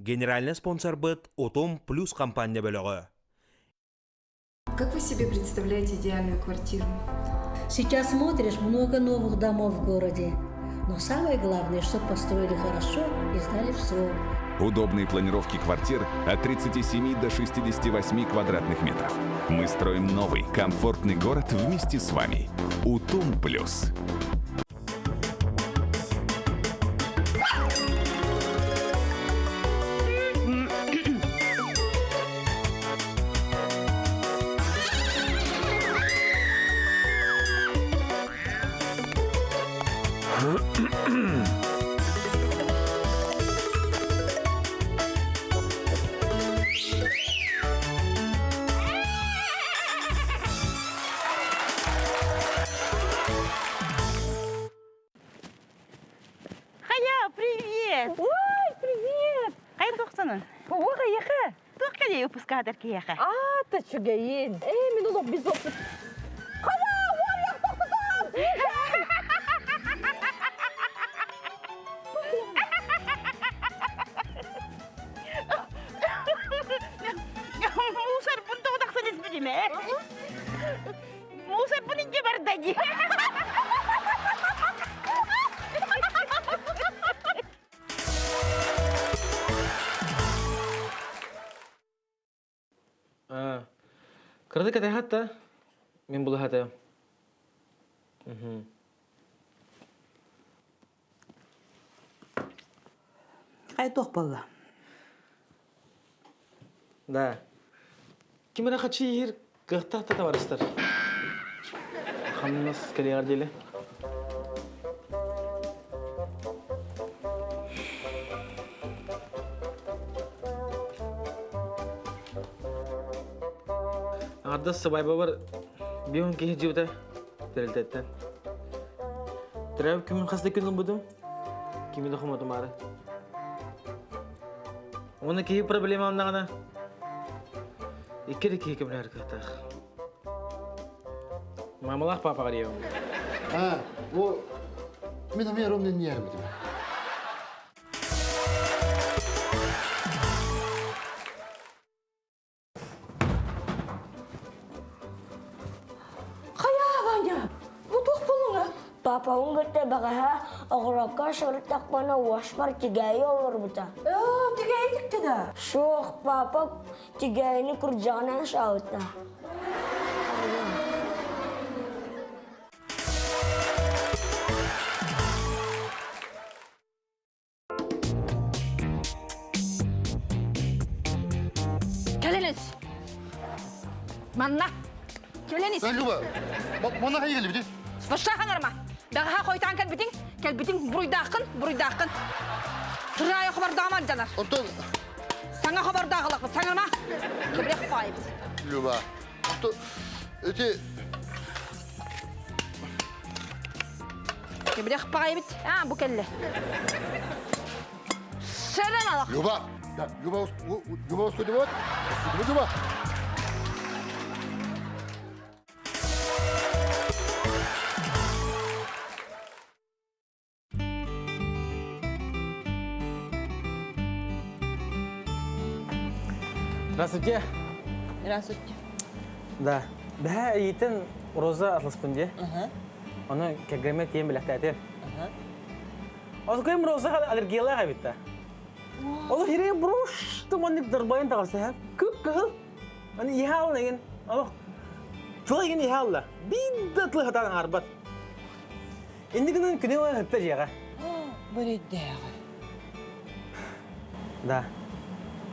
Генеральный спонсорбыт Утум Плюс компания бөлөҕө. Как вы себе представляете идеальную квартиру? Сейчас смотришь, много новых домов в городе. Но самое главное, чтобы построили хорошо и сдали в срок. Удобные планировки квартир от 37 до 68 квадратных метров. Мы строим новый, комфортный город вместе с вами. Утум Плюс. Хайа, привет! Ой, привет! Хайа тохсанын? Ой, хайаха! Туох кэлиэй выпускаатар киһиэхэ? А, та чүгэйин. Э, мин олох без опыт. Хайа, уорьях тохтотон! Мусорбун тоҕо тахсан испитим ээ? Мусорбун инде барда дии. Кырдык кэтэһэт да мин булаһатым. Хай туох буолла? Да. Ким эрэ хачы иһир кыахтаах да табаарыстар. Хамнас кэлиэҕэр диэли. Аҥардас сыбайбабар бион киһи дьиэбитэ тэрилтэттэн. Төрөөбүт күммүн хас да күн ылбытым. Кими да хомотумаары. Уонна киһи проблема алнаҕына икки эрэ киһи көмөлөһөр кыахтаах. Мамалаах папаҕа диэбим. А, бу мин эмиэ ромнен ньиэрбитим. Хайа, Ваня, бу туох буолуҥа? Папабын кытта бэҕэһээ оҕурокко сырыттахпына уоспар тигээйи олорбута. Ээ, тигээйи тиктэ да? Суох, папа тигээйини курдьаҕынан саабыта. Кэлэнис. Манна. Кэлэнис. Люба, манна хайа кэлбитий? Башта хаҥарма. Бэҕэһээ хойтаан кэлбитиҥ, кэлбитиҥ буруйдааххын, буруйдааххын. Тыраайа хобордоҕум алдьанар. Онтон... Саҥа хобордоох саҥарма. Кэбирэх баайбыт. Люба, онтон эти... Кэбирэх баайбыт. А, бу кэллэ. Сэрэн алах. Люба! Люба, Люба, Люба, Люба! Здравствуйте. Здравствуйте. Да. Бэһэ эйиитин Роза атласпын дии. Ону кэргэммэ тиийэн бэлэхтээтим. Оскуйум Роза аллергиялаах эбит да. Ол хирей бруш туманнык дарбайын таҕарса кып-кыһыл. Аны иһэ алын эгин. Олох тыл эгин иһэ алла. Биир да тылы хатаан аҥаарбат. Инни гынан күнү ылан хытта дьиэҕэ. Бэрийдээҕи. Да.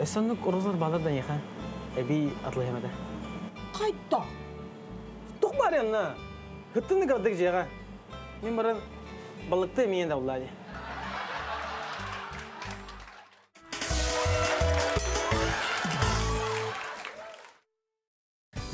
Өссө оннук розалар баалар да эйиэхэ. Эбии атылыһым этэ. Хайдах? Туох баар янна? Хыттын кырдык дьиэҕэ. Мин баран балыкты эмиэ да буллаа дии.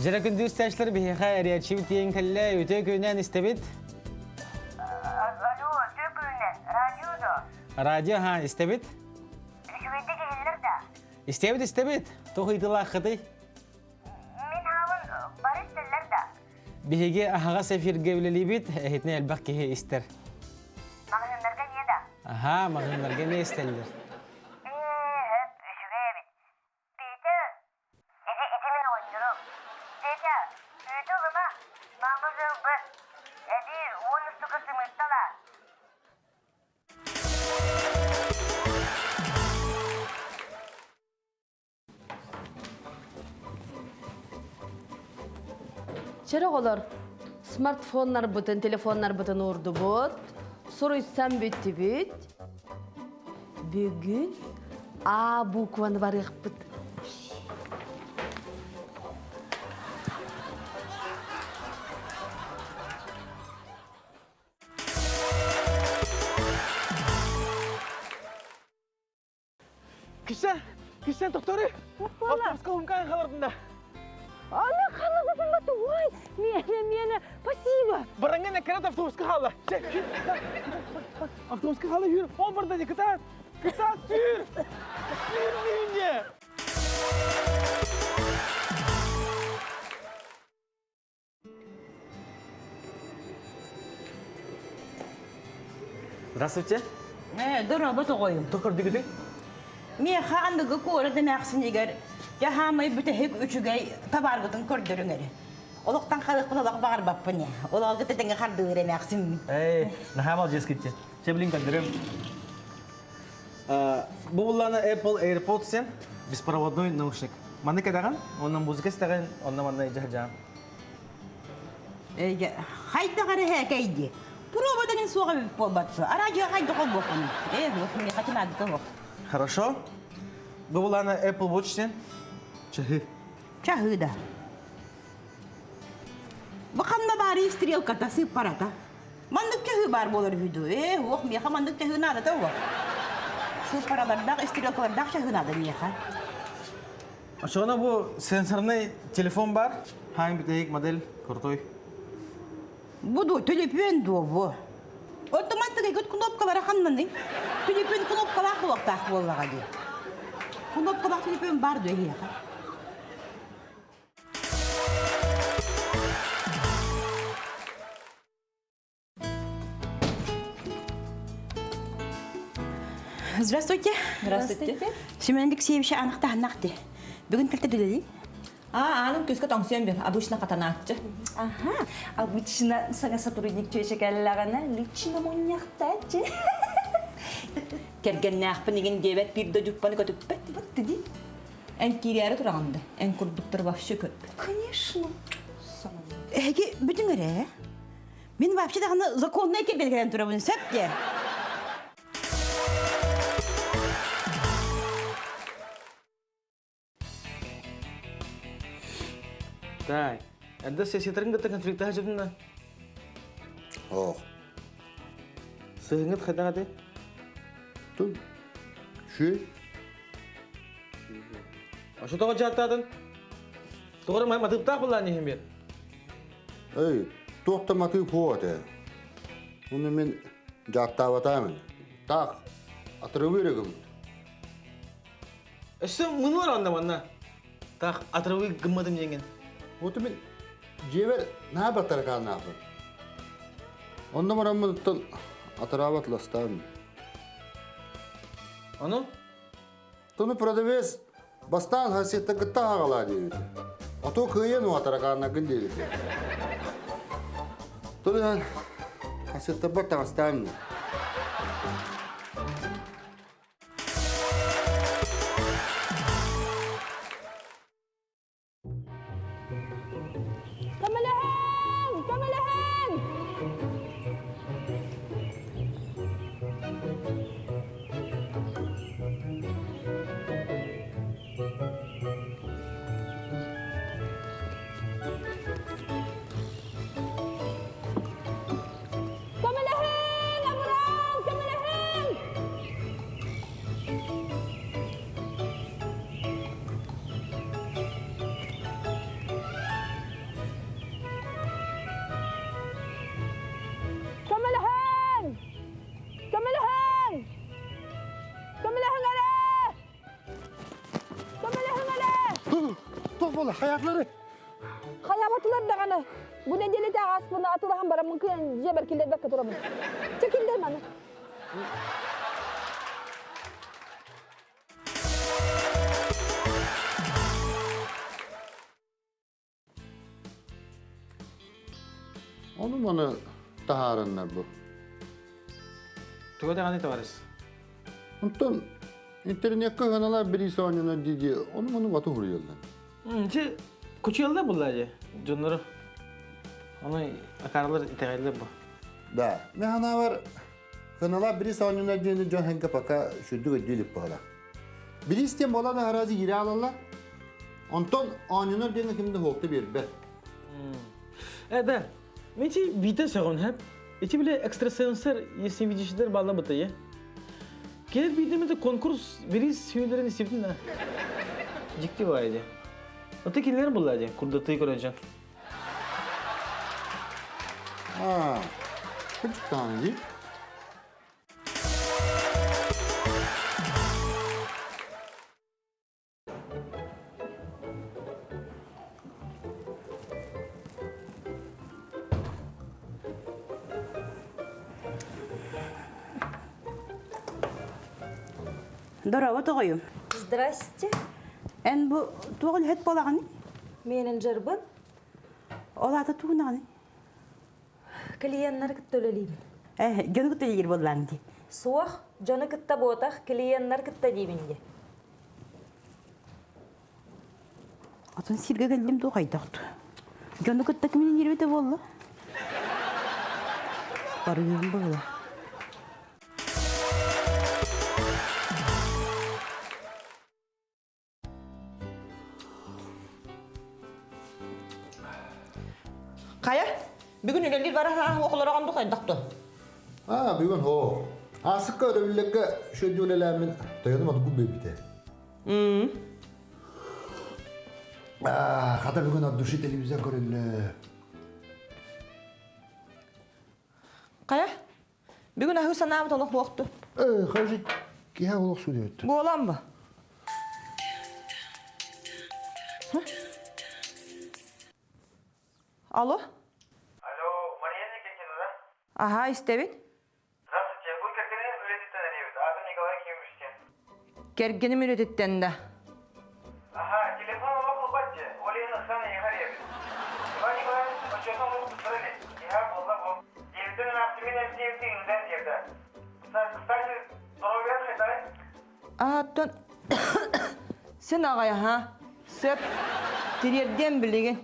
Дьэрэ күндү истээччилэр биһиэхэ эрийээччибит тиийэн кэллэ, үтүө күнүнэн истэбит. Алло, үтүө күнүнэн. Радио да? Радио, ха, истэбит. Үчүгэйдик иһиллэр да? Истэбит, истэбит. Туох ыйытыылааххытый? Мин хаалын бары истэллэр да? Биһиги аһаҕас эфиргэ үлэлиибит, эһитинэ элбэх киһи истэр. Маҕаһыыннарга эмиэ да? Аһаа, маҕаһыыннарга эмиэ истэллэр. Ээ, сөп. Чэр оҕолор, смартфоннарбытын, телефоннарбытын уурдубут, суруйсан бүттүбүт. Бүгүн А букваны барыахпыт. Кисен, кисен тохторы. Автобуска хумкаан халардында. Аны халабын баты, ой, мені, мені, спасибо. Бараңан экран автобуска хала. Автобуска хала жүр. Он барда не кытат. Кытат сүр. Сүр мені. Здравствуйте. Э, дорообо тоҕойум. Токор дигити. Миэхэ аныгы куорат эмээхсинигэр дьаһаамай бүтэһик үчүгэй табааргытын көрдөрүҥ эрэ. Олохтон халыахпын олох баҕарбаппын ээ. Олоҕу тэтэҥҥэ хардыыр эмээхсиммин. Эй, наһаа молодец китти. Чэ, билин көрдөрүм. Бу буллаана Apple AirPods сен беспроводной наушник. Манны кэдэҕин, онно музыка истэҕин, онно манна дьаһдьаан. Хайдах эрэ һээкэйди. Проба деген суоҕа эбит буолбатса. Араадьыйа хайдах холбуоххунуй? Э, мне хотя надо того. Хорошо. Бу буллаана Apple Watch сен чаһы. Чаһы да. Бу ханна баарый стрелката, сыыппарата? Маннык чаһыы баар буолар үһү дуу? Ээ, уох, миэхэ маннык чаһыы наадата уох. Сыыппаралардаах, стрелкалардаах чаһыы наада миэхэ. Очоҕуна бу сенсорный телефон бар. Хаан бүтэһик модель крутой. Бу дуу, төлөпүөн дуо бу? Оттон мантыгайгыт кнопкалара ханнаный? Төлөпүөн кнопкалаах буолуохтаах буоллаҕа дии. Кнопкалаах төлөпүөн баар дуо эһиэхэ? Здравствуйте. Здравствуйте. Семен Алексеевич анахтаһаннахти. Бүгүн кэлтэ дүлели? А, аным күскө тоҥсуйан бир. Обычно катанааччы. Ага, обычно саҥа сотрудник чүөчэ кэллэҕинэ лично мунньахтааччы. Кэргэннээхпин игин диэбэт биир да дьуппаны көтүппэт. Вот ты Эн киирээри тураҕын да, эн курдуктар вообще көрбөт. Конечно. Эһиги бүтүн эрэ. Мин вообще даҕаны законнай кэргэн кэлэн турабын сөп диэ. Так, эрдэ сессиятарын кытта конфликтаһа дьыбынна. Ох. Сыһыҥҥыт хайдах этэй? Тун. Шү. Ошо тоҕо дьааттаатын? Тоҕо матыыптаах буллаан иһин бир. Эй, туох да матыып хуо этэ. Уну мин дьааттаабатаамын. Таах, атырыбы эрэ Өссө мунуар онно манна. Таах атырыбы гымматым диэҥин. Вот мин дьиэбэр наһаа батарыкааннаахпын. Онно бараммыттан атыраабат ластаабын. Ону? Тону продавец бастаан хасиетта кытта хаҕалаа диэбитэ. Ото кыайан уатаракааннагын диэбитэ. Тону хасиеттарбар таҥастаан Көмөлөһүҥ! Көмөлөһүҥ! Көмөлөһүҥ, абырааҥ, көмөлөһүҥ! Көмөлөһүҥ! Көмөлөһүҥ! Көмөлөһүҥ эрэ! Көмөлөһүҥ эрэ! Туох буолла, хайаатылары? Хайаабатылар даҕаны. Бу нэдиэлэтэ ааспын атылаһан бараммын кыайан дьиэбэр киллэрбэккэ турабын. Чэ киллэр маны. Ону маны таһаараннар бу. Туга даҕаны товарищ? Онтон интернекка ыһаналар бириис оонньонор дии-дии ону маны вату хуруйаллар. Дьэ, кучуйаллар булла дьэ дьоннору. Ону акаарылар итэҕэллэр бу. Да. Мен ханаабар Хыналаах бириис оонньуунар диэни дьон хэнкэ пока сүрдүк өйдүү илик быһыылаах. Бириис диэн буолан арази киирэ аалаллар. Онтон оонньуунар диэҥҥэ ким да суолта биэрбэт. Э, да. Мен чи биитэ сөҕөн хэп. Ити биле экстрасенсор ясновидящийлер баалла бытайы. Келер биитемете конкурс бириис сүйелерин истибитин да. Дьикти баайы дии. Ота кинилэр булла дии, курдатыы көрөн дьон. А, кырдьыктаҕына дии. Здорово, тоҕойум. Здрасте. Эн бу туох үлэһит буолаҕыный? Менеджербын. Ол аата тугунаҕыный? Клиеннары кытта үлэлиибин. Э, дьону кытта үлэлиир буоллаҕыҥ дии. Суох, дьону кытта буотах, клиеннар кытта диибин дии. Атын сиргэ кэллим дуу хайдах дуу? Дьону кытта кимин иирбитэ буолла? Барыым буолла. Хайа, бүгүн үлэлиир бара саҕа оҕолороҕун бу хайдах дуо? Аа, бүгүн хоо. Аасыкка өрөбүллэргэ шөдү үлэлээммин тойонум отгул биэрбитэ. Аа, хата бүгүн от души телевизор көрүллэ. Хайа, бүгүн аһыы санаабыт олох буохту. Э, хажы киһи олох судьуйт. Буолан ба? Алло? Алло, Мария Никитина, да? Аха, истэбин. Здравствуйте, бу кэргэнин үлэтиттэн эрийэбит. Аатым Николай Кимович диэн. Кэргэним үлэтиттэн да. Аха, телефон олох ылбат дии. Ол иһин ыксаан эйиэхэ эрийэбит. Иван Николаевич отчуотун олох туттара илик. Иһэ буолла бу. Диэбитин эмээхсимин эмтиэбитин ыытан тиэрдэ. Кстати, здоровьян хайдай? Ааттан син аҕай аха. Сөп. Тириэрдиэм билигин.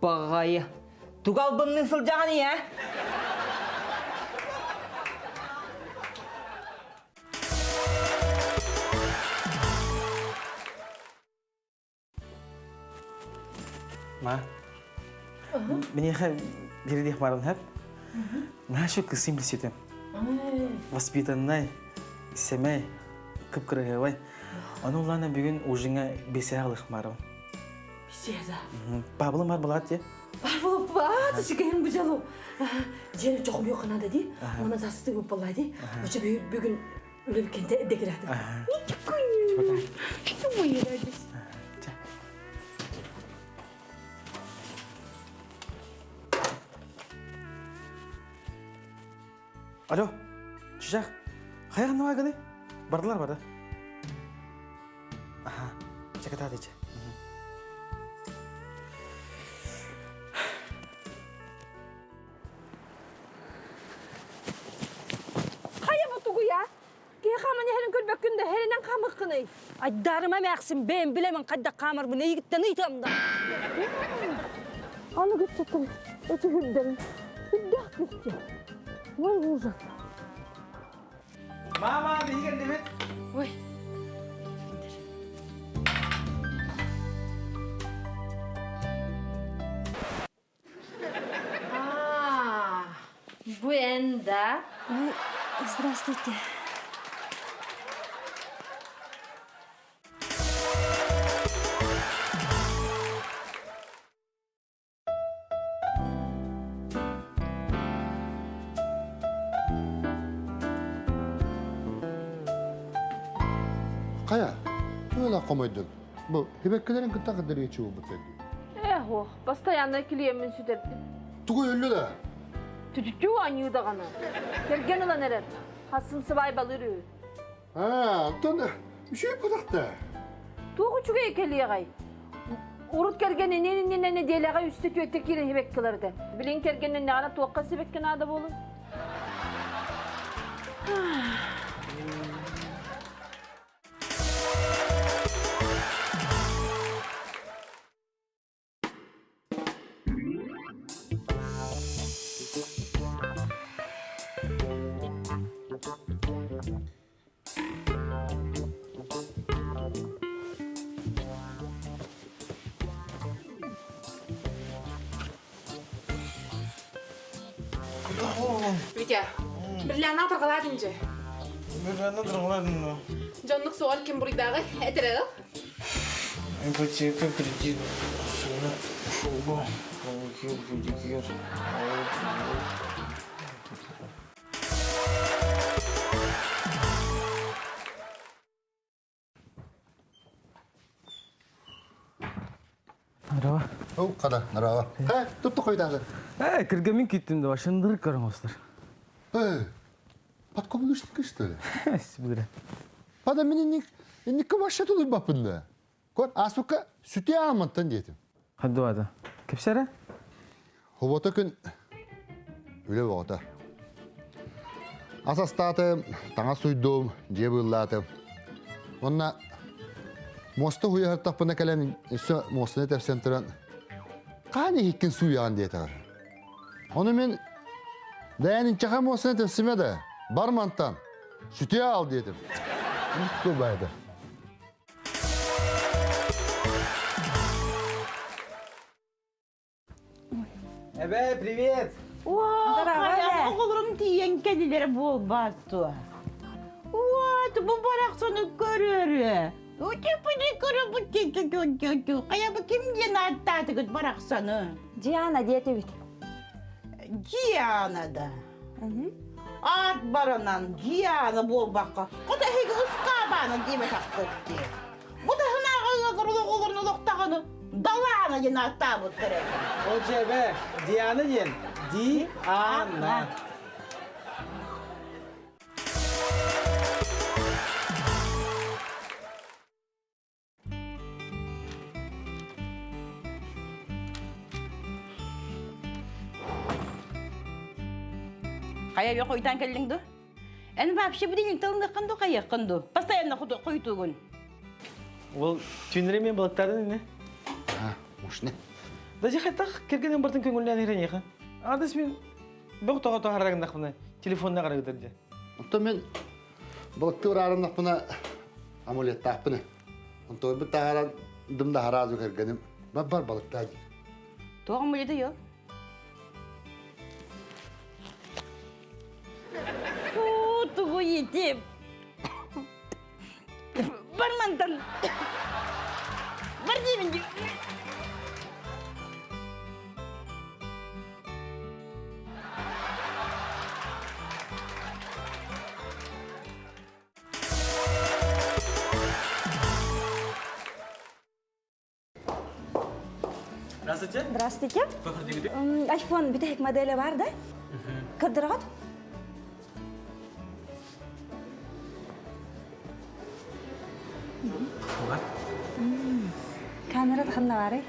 Баҕайы. Тугу албынныы сылдьаҕын ийэ? Ма, миниэхэ биэрдиэх баарын хэп. Наша кысым билситим. Воспитаннай, сэмэй, кып-кырыһыабай. Ону улаана бүгүн ужиҥа бесээх ылыхмарым. Беседа. Паблым бар булаат дии. Бар булып баат, үчүгэйин бу дьолу. Дьиэни чоҕум yok надо дии. Уна застыг буолла дии. Очо бүгүн үлэбиккенте декирады. Ой, радость. Алло, Чичах, хайа ханна гыны? Бардылар бары. Аха, чаката дече. Хайа бу тугуя? Киһи хааман иһэрин көрбөккүн да хэринэн хаамыккыный? Айдарыма эмээхсин бэйэм билэмин хайдах хаамарбын эйигиттэн ыйытыам да. Аны гыччаттым, эти хүрдэрин. Үрдэх күстү. Ой, ужас. Мама, биһиги кэллибит. Ой. А, бу эн да? Ой, здравствуйте. Хайа, туох хомойдуҥ? Бу сибэккилэрин кытта кыдырыычы буолбуттар дии. Эх, ох, постоянно клиеммин сүтэрдим. Тугу өллө да? Түтүтүү аньыы даҕаны. Кэргэн ылан эрэр. Хассым сыбаайбалыыр үһү. Аа, оттон үчүгэй кутахта. Туох үчүгэй кэлиэҕэй? Урут кэргэн иннин-иннинэ нэдиэлэҕэ үстэ-түөртэ киирэн сибэккилэрдэ. Билин кэргэннэннэҕинэ туохха сибэкки наада буолуй? Витя, бриллианна тарҕалаатын дьэ. Бриллианна тарҕалаатын Дьоннук суоҕар ким буруйдааҕый? Этэрэ Ипотека, кредит, сына, шуба, маникюр, педикюр. Merhaba. Ол қада, merhaba. He, tuttu koydağı. Э, киргемин киттим да башындыр көрөңөстөр. Э, подкаблучник что ли? Биле. Пада мен инник вообще тулуй бапында. Көр, асука сүтэ амантан диэтим. Хаддуада. Кепсере? Хобото күн үлэ боҕото. Ас астаатым, таҥас суйдум, дьиэ быыллаатым. Уонна муоста уйаһартахпына кэлэн өссө муостаны тэпсэн туран хаан иһиккин сууйаҕын диэтэҕэр. Ону мин дэйэн инчэхэ муостаны тэпсимэ да, бар мантан, сүтүө аал диэтим. Тубайда. Эбээ, привет! Хайа оҕолорум тиийэн кэлилэрэ буолбаат дуо? Вот, бу барахсаны көрөөрү. Хайа бу ким диэн ааттаатыгыт барахсаны? Диана диэтибит. Диана да. Аат баранан Диана буолбакка, хото эһиги ускаабаана диэбэтэххит дии. Бу таһынааҕы олорун олохтоҕуну Далаана диэн ааттаабыттар этэ. Ол дьэбэ, Диана диэн. Ди-а-на. Хайа yok уйтан кэллиҥ ду? Эн вообще будильник тылыныаххын ду хайыаххын ду? Постоянно хойтуугун. Ол түүннэри мен балыктаатын ини. А, мушны. Даже хайтах кергенен бартын көңүллээн иһирэн Ардыс мен бөх тоҕо тоһарагындахпына телефонна қарагыдыр дьэ. Оттон мен балыктыы бараарыннахпына амулеттаахпын. Онтуойбут таһааран дым да хараазы кэргэним бар балыктаа дии. Туох амулеты yok? Фу, тугу етем. Бар мантан. Бар деймін. Здравствуйте. Здравствуйте. Айфон бүтэһик модели бар да? Кырдырҕат? Бар. Камера ханна баарый?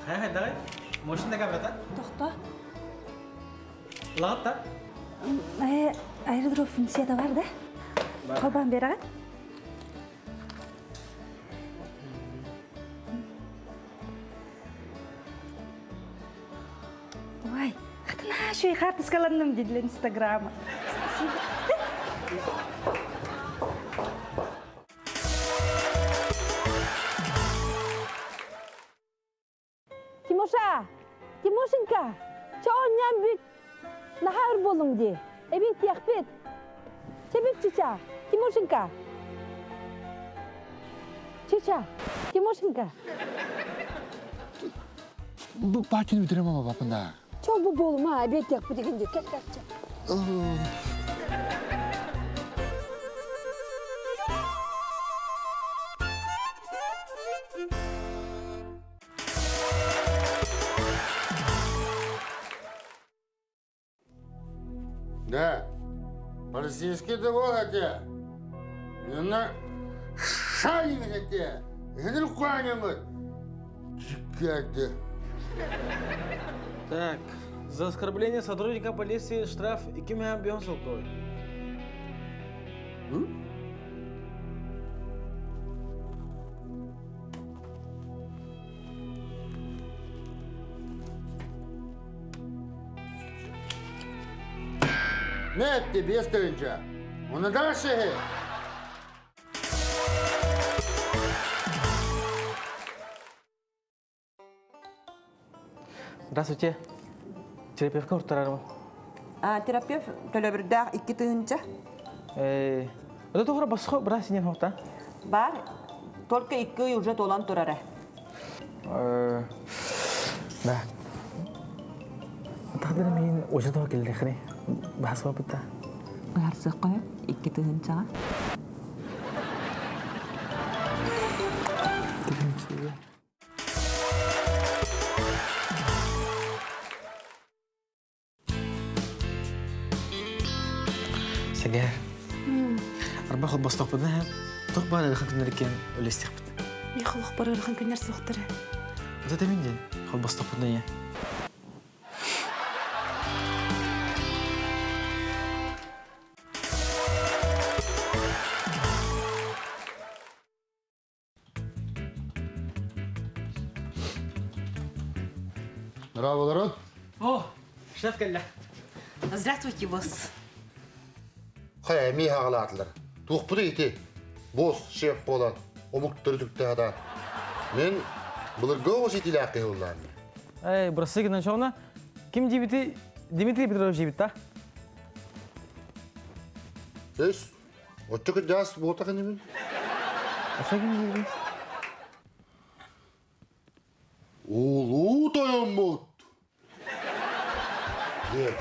Хайа хайдагай? Мощный камера Тохто. Лағат Аэродроп функцията бар да? Холбаан бераҕын? Ой, хатына шуй хаартыскаланным дидлер инстаграма. Спасибо. Тимоша! Тимошенька! Чэ оонньоон бүт! Наһаа өр буоллуҥ дии. Эбиэттиэхпит. Чэ бүт, Чича! Тимошенька! Чича! Тимошенька! Бу партияны бүтүрем ама бапында. Чэ бу буолума, эбиэттиэхпит игин дии. Кэл, кэл, чэ. Да, полицейский да бол этэ. Инна шайын этэ. Хенер куанямыт. Чиккәді. Так, за оскорбление сотрудника полиции штраф 2 миллион солковый. Ne etti bir önce? Onu da şey. Здравствуйте. Терапевтка уртарарым. А, терапевт төлөбүрдээх 2000. Э, это тоҕо босхо быраас инен хота? Бар, только 2 ый уже туолан турара. Э, да. Тағдыр мин уже тоҕо келлехни. Баһасва бутта. Быһарсыахха 2000-га. Сэгэр. Арба холбостохпутуна туох баар ыарахан күннэр иккиэн үлэстиэхпит. Миэхэ олох бар ыарахан күннэр суохтара. Вот это мин диэн холбостохпутуна ийэ. Здраволорон. О, шеф кэллэ. Здравствуйте, босс. Хайа, эмиэ хаҕалаатылар. Туохпутуй ити? Босс, шеф буолан, омук төрүтүктэһэ Мен былыргы оҕус итилээх киһи уллаан. Эй, бырасыы гынан чоҕуна, ким диэбити Дмитрий Петрович диэбит та? Өс, Оччо кырдьаҕас буолтах инибин. Оччо ким диибин? Улуу тойоммут! Диэн.